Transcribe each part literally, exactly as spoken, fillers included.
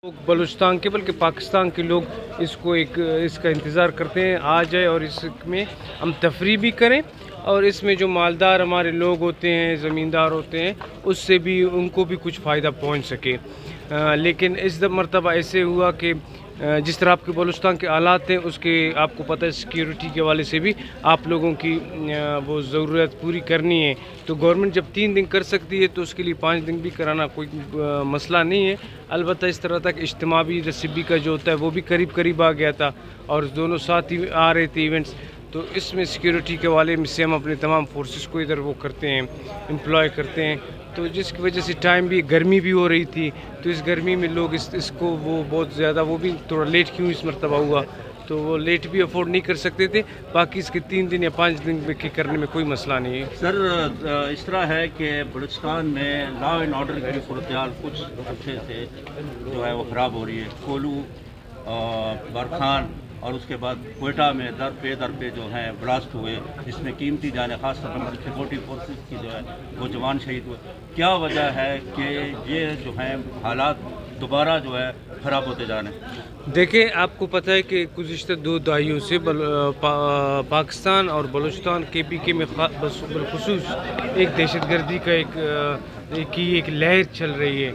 لوگ بلوچستان کے بلکہ پاکستان کے لوگ اس کو ایک، اس کا انتظار کرتے ہیں، آ جائے اور اس میں ہم تفریح بھی کریں، اور اس میں جو مالدار ہمارے لوگ ہوتے ہیں، زمیندار ہوتے ہیں، اس سے بھی، ان کو بھی کچھ فائدہ پہنچ سکے۔ آ، لیکن اس د-، مرتبہ ایسے ہوا کہ، آ، جس طرح آپ کے بلوچستان کے حالات ہیں، اس کے آپ کو پتہ ہے، سیکیورٹی کے حوالے سے بھی آپ لوگوں کی، آ، وہ ضرورت پوری کرنی ہے۔ تو گورنمنٹ جب تین دن کر سکتی ہے تو اس کے لیے پانچ دن بھی کرانا کوئی، آ، مسئلہ نہیں ہے۔ البتہ اس طرح تھا کہ اجتماع بھی رسیبی کا جو ہوتا ہے وہ بھی قریب قریب آ گیا تھا، اور دونوں ساتھ ہی آ رہے تھے ایونٹس، تو اس میں سیکیورٹی کے حوالے میں سے ہم اپنے تمام فورسز کو ادھر وہ کرتے ہیں، امپلائے کرتے ہیں۔ تو جس کی وجہ سے ٹائم بھی، گرمی بھی ہو رہی تھی، تو اس گرمی میں لوگ اس اس کو وہ بہت زیادہ، وہ بھی تھوڑا لیٹ کیوں اس مرتبہ ہوا، تو وہ لیٹ بھی افورڈ نہیں کر سکتے تھے۔ باقی اس کے تین دن یا پانچ دن میں کے کرنے میں کوئی مسئلہ نہیں ہے۔ سر، اس طرح ہے کہ بلوچستان میں لا اینڈ آرڈر کی صورتحال کچھ عرصے سے جو ہے وہ خراب ہو رہی ہے۔ کولو، آ، برکھان اور اس کے بعد کوئٹہ میں در پہ در پہ جو ہے بلاسٹ ہوئے، جس میں قیمتی جانیں، خاص طور پر ہماری سیکورٹی فورسز کی جو ہے وہ جوان شہید ہوئے۔ کیا وجہ ہے کہ یہ جو ہے حالات دوبارہ جو ہے خراب ہوتے جا رہے ہیں؟ دیکھیں، آپ کو پتہ ہے کہ گزشتہ دو دہائیوں سے بل-، آ، پا-، پاکستان اور بلوچستان، کے پی کے میں خا-، بس-، بالخصوص ایک دہشت گردی کا ایک، آ، کی ایک لہر چل رہی ہے،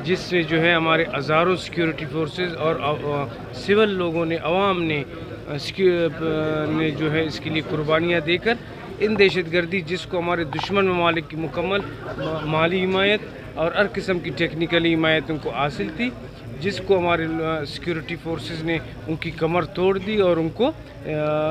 جس سے جو ہے ہمارے ہزاروں سیکیورٹی فورسز اور، آ، آ، سول لوگوں نے، عوام نے، آ، سیکیو-، آ، نے جو ہے اس کے لیے قربانیاں دے کر ان دہشت گردی، جس کو ہمارے دشمن ممالک کی مکمل ما-، مالی حمایت اور ہر قسم کی ٹیکنیکلی حمایت ان کو حاصل تھی، جس کو ہمارے، آ، سیکیورٹی فورسز نے ان کی کمر توڑ دی اور ان کو، آ،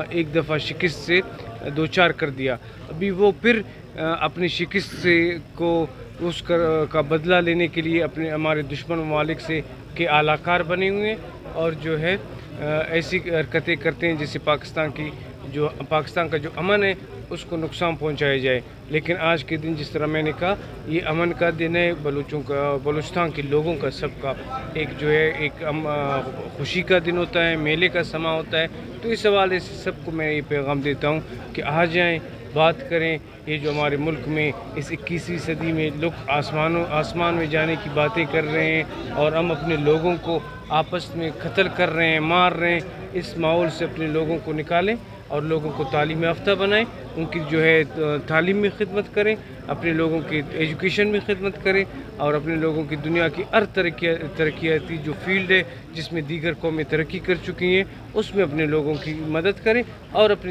ایک دفعہ شکست سے دوچار کر دیا۔ ابھی وہ پھر، آ، اپنی شکست سے کو، اس کا، کا بدلہ لینے کے لیے اپنے، ہمارے دشمن ممالک سے کے آلہ کار بنے ہوئے ہیں اور جو ہے، آ، ایسی حرکتیں کرتے ہیں جس سے پاکستان کی جو، پاکستان کا جو امن ہے اس کو نقصان پہنچایا جائے۔ لیکن آج کے دن، جس طرح میں نے کہا، یہ امن کا دن ہے، بلوچوں کا، بلوچستان کے لوگوں کا، سب کا ایک جو ہے ایک ام-، آ، خوشی کا دن ہوتا ہے، میلے کا سما ہوتا ہے۔ تو اس حوالے سے سب کو میں یہ پیغام دیتا ہوں کہ آ جائیں، بات کریں۔ یہ جو ہمارے ملک میں اس اکیسویں صدی میں لوگ آسمانوں، آسمان میں جانے کی باتیں کر رہے ہیں اور ہم اپنے لوگوں کو آپس میں قتل کر رہے ہیں، مار رہے ہیں، اس ماحول سے اپنے لوگوں کو نکالیں اور لوگوں کو تعلیم یافتہ بنائیں، ان کی جو ہے، آ، تعلیم میں خدمت کریں، اپنے لوگوں کی ایجوکیشن میں خدمت کریں اور اپنے لوگوں کی دنیا کی ہر ترقی-، ترقیاتی جو فیلڈ ہے جس میں دیگر قومیں ترقی کر چکی ہیں، اس میں اپنے لوگوں کی مدد کریں اور اپنے